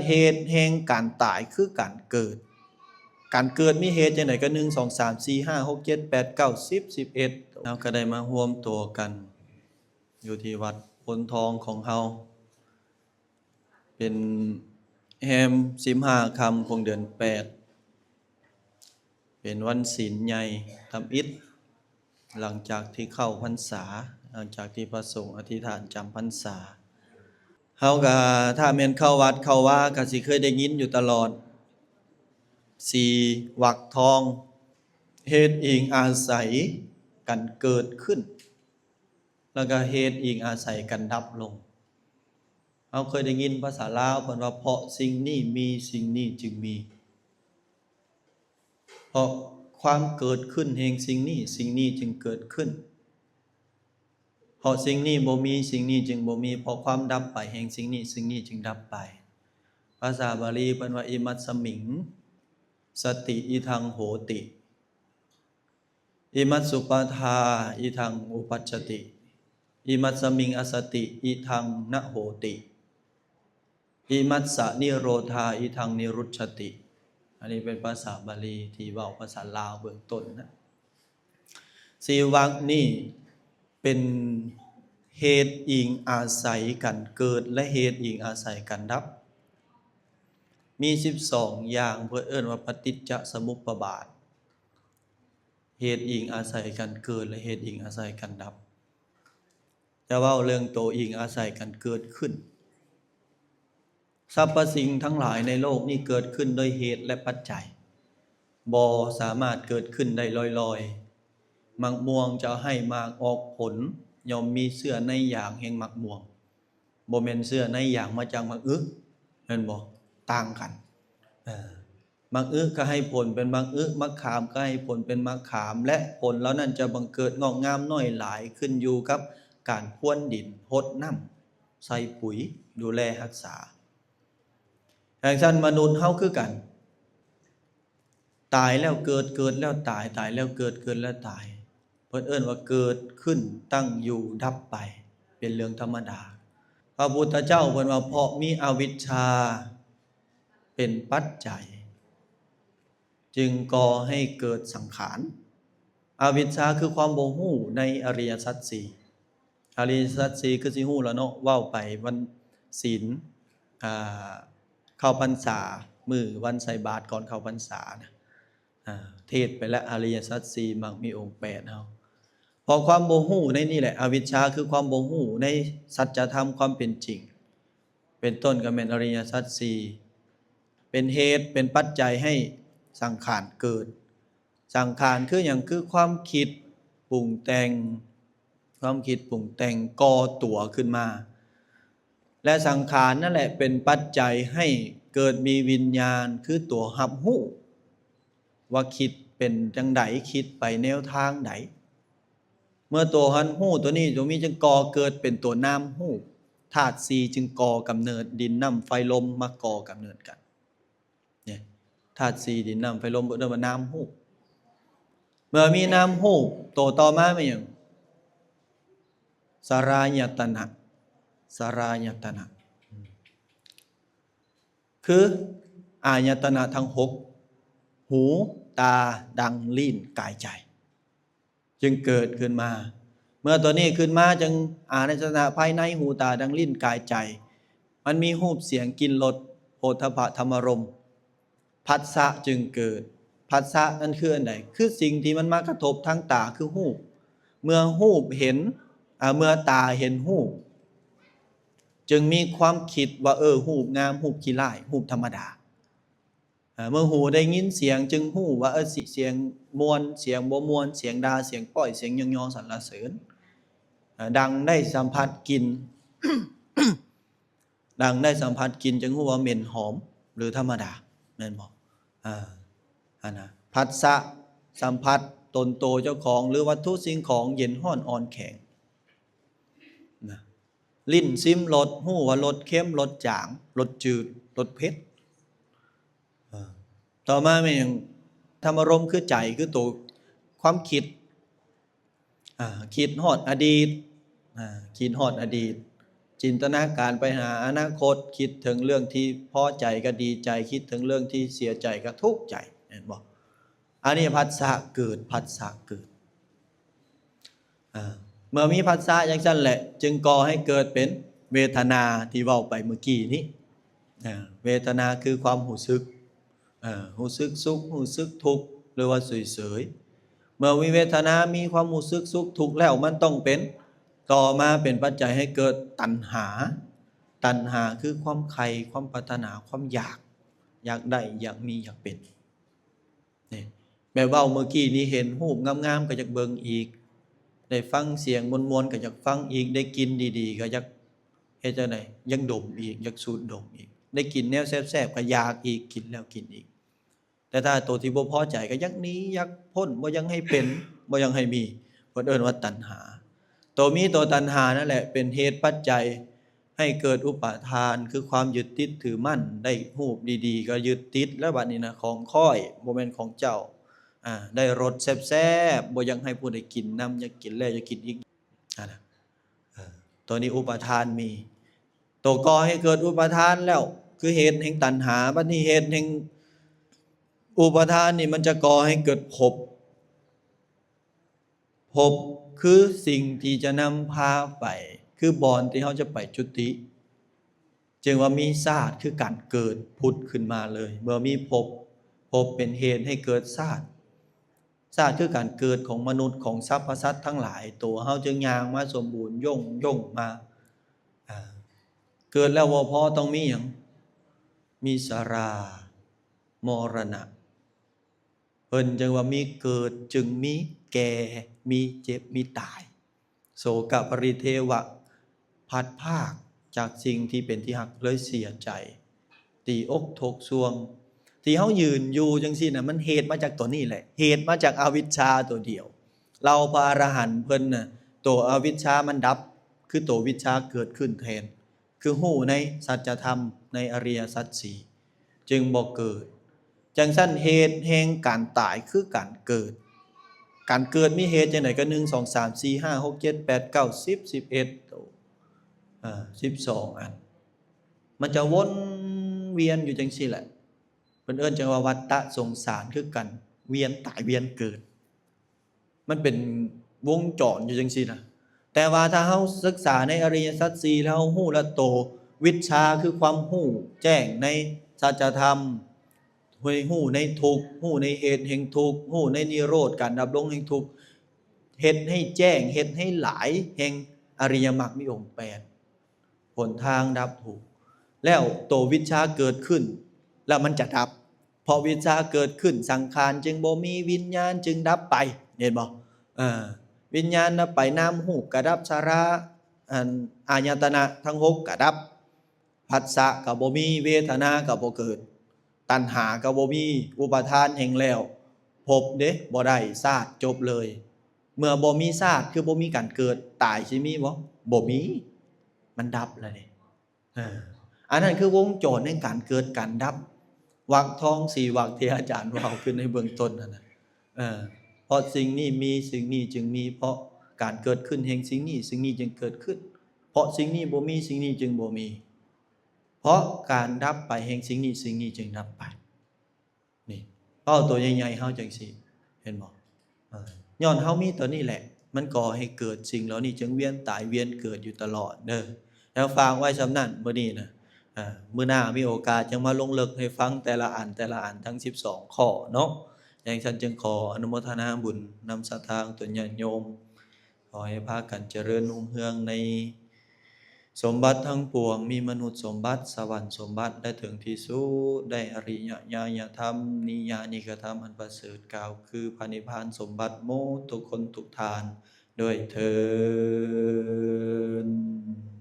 ເຫດແຫ່ງການຕາຍຄືການເກີດ. ການເກີດມີເຫດຈັ່ງໃດ? ກໍ ໜຶ່ງ ສອງ ສາມ ສີ່ ຫ້າ ຫົກ ເຈັດ ແປດ ເກົ້າ ສິບ ສິບເອັດ ເຮົາກໍໄດ້ມາຮວມຕົວກັນຢູ່ທີ່ວັດໂພນທອງຂອງເຮົາ. ເປັນແຮມສິບຫ້າຄ່ຳຂອງເດືອນແປດ ເປັນວັນສິນໃຫຍ່ທຳອິດ ຫຼັງຈາກທີ່ເຂົ້າພັນສາ ຫຼັງຈາກທີ່ພະສົງອະທິຖານຈຳພັນສາ. ເຮົາກໍ ຖ້າແມ່ນເຂົ້າວັດເຂົ້າວາ ກໍຊິເຄີຍໄດ້ຍິນຢູ່ຕະຫຼອດ ສີ່ວັກທອງ ເຫດອີງອາໄສກັນເກີດຂຶ້ນ ແລ້ວກໍເຫດອີງອາໄສກັນດັບລົງ. ເຮົາເຄີຍໄດ້ຍິນພາສາລາວເພິ່ນວ່າ ເພາະສິ່ງນີ້ມີ ສິ່ງນີ້ຈຶ່ງມີ. ເພາະຄວາມເກີດຂຶ້ນແຫ່ງສິ່ງນີ້ ສິ່ງນີ້ຈຶ່ງເກີດຂຶ້ນ. ເພາະສິ່ງນີ້ບໍ່ມີ ສິ່ງນີ້ຈຶ່ງບໍ່ມີ. ເພາະຄວາມດັບໄປແຫ່ງສິ່ງນີ້ ສິ່ງນີ້ຈຶ່ງດັບໄປ. ພາສາບາລີເພິ່ນວ່າ ອິມັດສະມິງ ສະຕິ ອິທັງ ໂຫຕິ. ອິມັດສຸປາທາ ອິທັງ ອຸປັດຈະຕິ. ອິມັດສະມິງ ອະສະຕິ ອິທັງ ນະໂຫຕິ. ອິມັດສະ ນິໂຣທາ ອິທັງ ນິລຸດຈະຕິ. ອັນນີ້ເປັນພາສາບາລີທີ່ເວົ້າພາສາລາວເບື້ອງຕົ້ນນະ. ສີ່ວັກນີ້ເປັນເຫດອີງອາໄສກັນເກີດ ແລະ ເຫດອີງອາໄສກັນດັບ. ມີສິບສອງຢ່າງ ເພິ່ນເອີ້ນວ່າປະຕິດຈະສະມຸບປະບາດ. ເຫດອີງອາໄສກັນເກີດ ແລະ ເຫດອີງອາໄສກັນດັບ. ຈະເວົ້າເລື່ອງໂຕອີງອາໄສກັນເກີດຂຶ້ນ. ສັບພະສິ່ງທັງຫຼາຍໃນໂລກນີ້ເກີດຂຶ້ນໂດຍເຫດ ແລະ ປັດໄຈ, ບໍ່ສາມາດເກີດຂຶ້ນໄດ້ລອຍໆ. ໝາກມ່ວງຈະໃຫ້ໝາກອອກຜົນ ຍ່ອມມີເຊື້ອໃນຢາງແຫ່ງໝາກມ່ວງ, ບໍ່ແມ່ນເຊື້ອໃນຢາງມາຈາກໝາກອຶ, ແມ່ນບໍ່? ຕ່າງກັນ. ເອີ ໝາກອຶກໍໃຫ້ຜົນເປັນໝາກອຶ, ໝາກຂາມກໍໃຫ້ຜົນເປັນໝາກຂາມ ແລະ ຜົນເຫຼົ່ານັ້ນຈະບັງເກີດງອກງາມນ້ອຍຫຼາຍ ຂຶ້ນຢູ່ກັບການພຣວນດິນ, ຫົດນ້ຳ, ໃສ່ປຸຍ, ດູແລຮັກສາ. ຈັ່ງຊັ້ນມະນຸດເຮົາຄືກັນ, ຕາຍແລ້ວເກີດ, ເກີດແລ້ວຕາຍ, ຕາຍແລ້ວເກີດ, ເກີດແລ້ວຕາຍ. ເພິ່ນເອີ້ນວ່າເກີດຂຶ້ນ, ຕັ້ງຢູ່, ດັບໄປ, ເປັນເລື່ອງທຳມະດາ. ພະພຸດທະເຈົ້າເພິ່ນວ່າ ເພາະມີອະວິດຊາເປັນປັດໄຈ ຈຶ່ງກໍ່ໃຫ້ເກີດສັງຂານ. ອະວິດຊາຄືຄວາມບໍ່ຮູ້ໃນອະລິຍະສັດສີ່. ອະລິຍະສັດສີ່ຄືຊິຮູ້ແລ້ວເນາະ, ເວົ້າໄປວັນສິນ, ອ່າ, ເຂົ້າພັນສາ, ມື້ວັນໃສ່ບາດກ່ອນເຂົ້າພັນສານະ, ອ່າ, ເທດໄປແລ້ວ ອະລິຍະສັດສີ່, ມັກມີອົງແປດເຮົາ. ເພາະຄວາມບໍ່ຮູ້ໃນນີ້ແຫຼະ, ອະວິດຊາຄືຄວາມບໍ່ຮູ້ໃນສັດຈະທຳຄວາມເປັນຈິງ. ເປັນຕົ້ນກໍແມ່ນອະລິຍະສັດສີ່ ເປັນເຫດເປັນປັດໄຈໃຫ້ສັງຂານເກີດ. ສັງຂານຄືຫຍັງ? ຄືຄວາມຄິດປຸງແຕ່ງ, ຄວາມຄິດປຸງແຕ່ງກໍ່ຕົວຂຶ້ນມາ ແລະ ສັງຂານນັ້ນແຫຼະເປັນປັດໄຈໃຫ້ເກີດມີວິນຍານ ຄືຕົວຮັບຮູ້ວ່າຄິດເປັນຈັ່ງໃດ, ຄິດໄປແນວທາງໃດ. ເມື່ອຕົວຮັບຮູ້ຕົວນີ້ຕົວມີ ຈຶ່ງກໍ່ເກີດເປັນຕົວນາມຮູບ, ທາດສີ່ຈຶ່ງກໍ່ກຳເນີດ, ດິນ, ນ້ຳ, ໄຟ, ລົມ ມາກໍ່ກຳເນີດກັນ. ນີ້ ທາດສີ່ ດິນ, ນ້ຳ, ໄຟ, ລົມ ເອີ້ນວ່ານາມຮູບ. ເມື່ອມີນາມຮູບ, ໂຕຕໍ່ມາແມ່ນຫຍັງ? ສະລາຍະຕະນະ, ສະລາຍະຕະນະ ຄືອາຍະຕະນະທັງຫົກ, ຫູ, ຕາ, ດັງ, ລີ້ນ, ກາຍ, ໃຈ ຈຶ່ງເກີດຂຶ້ນມາ. ເມື່ອຕົວນີ້ຂຶ້ນມາ ຈຶ່ງອາຍະຕະນະພາຍໃນ ຫູ, ຕາ, ດັງ, ລີ້ນ, ກາຍ, ໃຈ ມັນມີຮູບ, ສຽງ, ກິ່ນ, ລົດ, ໂຜດຖະພະ, ທຳມາລົມ, ພັດສະຈຶ່ງເກີດ. ພັດສະນັ້ນຄືອັນໃດ? ຄືສິ່ງທີ່ມັນມາກະທົບທາງຕາ ຄືຮູບ. ເມື່ອຮູບເຫັນ, ອາ, ເມື່ອຕາເຫັນຮູບ ຈຶ່ງມີຄວາມຄິດວ່າ, ເອີ, ຮູບງາມ, ຮູບຂີ້ຮ້າຍ, ຮູບທຳມະດາ. ເອີ ເມື່ອຫູໄດ້ຍິນສຽງ ຈຶ່ງຮູ້ວ່າ ເອີ ສຽງມ່ວນ, ສຽງບໍ່ມ່ວນ, ສຽງດ່າ, ສຽງປ້ອຍ, ສຽງຍ້ອງຍໍສັນລະເສີນ. ເອີ ດັງໄດ້ສຳຜັດກິ່ນ, ດັງໄດ້ສຳຜັດກິ່ນ ຈຶ່ງຮູ້ວ່າເໝັນຫອມ ຫຼື ທຳມະດາ ແມ່ນບໍ່? ອາ ອັນນະ ພັດສະ ສຳຜັດຕົນໂຕເຈົ້າຂອງ ຫຼື ວັດຖຸສິ່ງຂອງເຢັນຮ້ອນອ່ອນແຂງນະ. ລິ້ນຊິມລົດ ຮູ້ວ່າລົດເຄັມ, ລົດຈາງ, ລົດຈືດ, ລົດເຜັດ. ເອີ ຕໍ່ມາແມ່ນຫຍັງ? ທຳມາລົມ ຄືໃຈ, ຄືໂຕຄວາມຄິດ. ອາ ຄິດຮອດອະດີດ, ອາ ຄິດຮອດອະດີດ, ຈິນຕະນາການໄປຫາອະນາຄົດ, ຄິດເຖິງເລື່ອງທີ່ພໍໃຈກໍດີໃຈ, ຄິດເຖິງເລື່ອງທີ່ເສຍໃຈກໍທຸກໃຈ, ແມ່ນບໍ່? ອັນນີ້ຜັດສະເກີດ, ຜັດສະເກີດ. ອາ ເມື່ອມີຜັດສະຈັ່ງຊັ້ນແຫຼະ ຈຶ່ງກໍ່ໃຫ້ເກີດເປັນເວທະນາທີ່ເວົ້າໄປເມື່ອກີ້ນີ້. ອາ ເວທະນາຄືຄວາມຮູ້ສຶກ, ອາ ຮູ້ສຶກສຸກ, ຮູ້ສຶກທຸກ ຫຼືວ່າເສີຍໆ. ເມື່ອມີເວທະນາ ມີຄວາມຮູ້ສຶກສຸກທຸກແລ້ວ ມັນຕ້ອງເປັນ, ຕໍ່ມາເປັນປັດໄຈໃຫ້ເກີດຕັນຫາ. ຕັນຫາຄືຄວາມໃຄ່, ຄວາມປາດຖະໜາ, ຄວາມຢາກ, ຢາກໄດ້, ຢາກມີ, ຢາກເປັນ. ນີ້ ແບບເວົ້າເມື່ອກີ້ນີ້ ເຫັນຮູບງາມໆກໍຢາກເບິ່ງອີກ, ໄດ້ຟັງສຽງມ່ວນໆກໍຢາກຟັງອີກ, ໄດ້ກິ່ນດີໆກໍຢາກເຮັດຈັ່ງໃດ? ຢາກດົມອີກ, ຢາກສູດດົມອີກ, ໄດ້ກິນແນວແຊບໆກໍຢາກອີກ, ກິນແລ້ວກິນອີກ. ແຕ່ຖ້າໂຕທີ່ບໍ່ພໍໃຈກໍຢາກໜີ, ຢາກພົ້ນ, ບໍ່ຢາກໃຫ້ເປັນ, ບໍ່ຢາກໃຫ້ມີ, ເພິ່ນເອີ້ນວ່າຕັນຫາ. ໂຕມີໂຕຕັນຫານັ້ນແຫຼະ ເປັນເຫດປັດໄຈ ໃຫ້ເກີດອຸປາທານ ຄືຄວາມຍຶດຕິດຖືໝັ້ນ, ໄດ້ຮູບດີໆກໍຍຶດຕິດແລ້ວ ບັດນີ້ນະ ຂອງຂ້ອຍ ບໍ່ແມ່ນຂອງເຈົ້າ, ອາ ໄດ້ລົດແຊບໆ ບໍ່ຢາກໃຫ້ຜູ້ໃດກິນນຳ, ຢາກກິນແລ້ວຢາກກິນອີກ, ອັນນະ ເອີ ໂຕນີ້ອຸປາທານມີ, ໂຕກໍ່ໃຫ້ເກີດອຸປາທານແລ້ວ ຄືເຫດແຫ່ງຕັນຫາ, ບັດນີ້ເຫດແຫ່ງອຸປາທານນີ້ ມັນຈະກໍ່ໃຫ້ເກີດພົບ. ພົບຄືສິ່ງທີ່ຈະນຳພາໄປ, ຄືບ່ອນທີ່ເຮົາຈະໄປຈຸຕິ, ຈຶ່ງວ່າມີຊາດ ຄືການເກີດ ຜຸດຂຶ້ນມາເລີຍ. ເມື່ອມີພົບ, ພົບເປັນເຫດໃຫ້ເກີດຊາດ. ຊາດຄືການເກີດຂອງມະນຸດ, ຂອງສັບພະສັດທັງຫຼາຍ. ໂຕເຮົາຈຶ່ງຍ່າງມາສົມບູນ, ຍ່ອງ, ຍ່ອງມາ. ອາ, ເກີດແລ້ວບໍ່ພໍ, ຕ້ອງມີຫຍັງ? ມີຊະລາ, ມໍລະນະ. ເພິ່ນຈຶ່ງວ່າມີເກີດ ຈຶ່ງມີແກ່ ມີເຈັບ ມີຕາຍ, ໂສກະປະລິເທວະ ພັດພາກຈາກສິ່ງທີ່ເປັນທີ່ຮັກ ເລີຍເສຍໃຈ ຕີອົກທົກຊວງ. ທີ່ເຮົາຢືນຢູ່ຈັ່ງຊີ້ນະ ມັນເຫດມາຈາກຕົວນີ້ແຫຼະ, ເຫດມາຈາກອະວິດຊາຕົວດຽວ. ເຫຼົ່າພະອະລະຫັນເພິ່ນນະ ຕົວອະວິດຊາມັນດັບ, ຄືຕົວວິດຊາເກີດຂຶ້ນແທນ. ຄືຮູ້ໃນສັດຈະທຳໃນອະລິຍະສັດສີ່ ຈຶ່ງບໍ່ເກີດ. ຈັ່ງຊັ້ນເຫດແຫ່ງການຕາຍຄືການເກີດ. ການເກີດມີເຫດຈັ່ງໃດ? ກໍ ໜຶ່ງ ສອງ ສາມ ສີ່ ຫ້າ ຫົກ ເຈັດ ແປດ ເກົ້າ ສິບ ສິບເອັດ ໂຕ ເອີ ສິບສອງ ອັນ. ມັນຈະວົນວຽນຢູ່ຈັ່ງຊີ້ແຫຼະ. ເພິ່ນເອີ້ນຈັ່ງວ່າວັດຕະສົງສານ ຄືການວຽນຕາຍວຽນເກີດ. ມັນເປັນວົງຈອນຢູ່ຈັ່ງຊີ້ນະ. ແຕ່ວ່າຖ້າເຮົາສຶກສາໃນອະລິຍະສັດສີ່ແລ້ວ ເຮົາຮູ້ລະໂຕ, ວິດຊາຄືຄວາມຮູ້ແຈ້ງໃນສັດຈະທຳ, ຮູ້ໃນທຸກ, ຮູ້ໃນເຫດແຫ່ງທຸກ, ຮູ້ໃນນິໂຣດ ການດັບລົງແຫ່ງທຸກ, ເຮັດໃຫ້ແຈ້ງ, ເຮັດໃຫ້ຫຼາຍແຫ່ງອະລິຍະມັກມີອົງແປດ. ຫົນທາງດັບທຸກ. ແລ້ວໂຕວິດຊາເກີດຂຶ້ນ ແລ້ວມັນຈະດັບ. ເພາະວິດຊາເກີດຂຶ້ນ ສັງຂານຈຶ່ງບໍ່ມີ, ວິນຍານຈຶ່ງດັບໄປ. ເຫັນບໍ່? ເອີ ວິນຍານດັບໄປ, ນາມຮູບກະດັບ, ສະລາ, ອັນ ອາຍະຕະນະທັງຫົກກະດັບ, ພັດສະກະບໍ່ມີ, ເວທະນາກະບໍ່ເກີດ, ຕັນຫາກະບໍ່ມີ, ອຸປາທານແຮ່ງແລ້ວ, ພົບເດ້ ບໍ່ໄດ້, ຊາດຈົບເລີຍ. ເມື່ອບໍ່ມີຊາດ ຄືບໍ່ມີການເກີດ, ຕາຍຊິມີບໍ່? ບໍ່ມີ, ມັນດັບແລ້ວເດ້. ເອີ ອັນນັ້ນຄືວົງຈອນແຫ່ງການເກີດການດັບ, ວັກທອງສີ່ວັກທີ່ອາຈານເວົ້າຂຶ້ນໃນເບື້ອງຕົ້ນຫັ້ນນະ. ເອີ ເພາະສິ່ງນີ້ມີ, ສິ່ງນີ້ຈຶ່ງມີ, ເພາະການເກີດຂຶ້ນແຫ່ງສິ່ງນີ້, ສິ່ງນີ້ຈຶ່ງເກີດຂຶ້ນ, ເພາະສິ່ງນີ້ບໍ່ມີ, ສິ່ງນີ້ຈຶ່ງບໍ່ມີ, ເພາະການດັບໄປແຫ່ງສິ່ງນີ້, ສິ່ງນີ້ຈຶ່ງດັບໄປ. ນີ້ ເວົ້າຕົວໃຫຍ່ໆເຮົາຈັ່ງຊີ້ ເຫັນບໍ່? ເອີ ຍ້ອນເຮົາມີຕົວນີ້ແຫຼະ ມັນກໍ່ໃຫ້ເກີດສິ່ງເຫຼົ່ານີ້ ຈຶ່ງວຽນຕາຍວຽນເກີດຢູ່ຕະຫຼອດເດີ. ແລ້ວຝາກໄວ້ສ່ຳນັ້ນມື້ນີ້ນະ. ເອີ ມື້ໜ້າມີໂອກາດຈັ່ງມາລົງເລິກໃຫ້ຟັງແຕ່ລະອັນ, ແຕ່ລະອັນ ທັງສິບສອງຂໍ້ເນາະ. ຈັ່ງຊັ້ນຈຶ່ງຂໍອະນຸໂມທະນາບຸນນຳສັດທາຂອງຕົນຍາດໂຍມ. ຂໍໃຫ້ພາກັນຈະເລີນຮຸ່ງເຮືອງໃນສົມບັດທັງປວງ, ມີມະນຸດສົມບັດ, ສະຫວັນສົມບັດ ແລະ ເຖິງທີ່ສຸດໄດ້ອະລິຍະຍານຍະທຳ, ນິຍານິກະທຳອັນປະເສີດ, ກ່າວຄືພະນິບພານສົມບັດໝົດທຸກຄົນທຸກທ່ານດ້ວຍເທີ້ນ.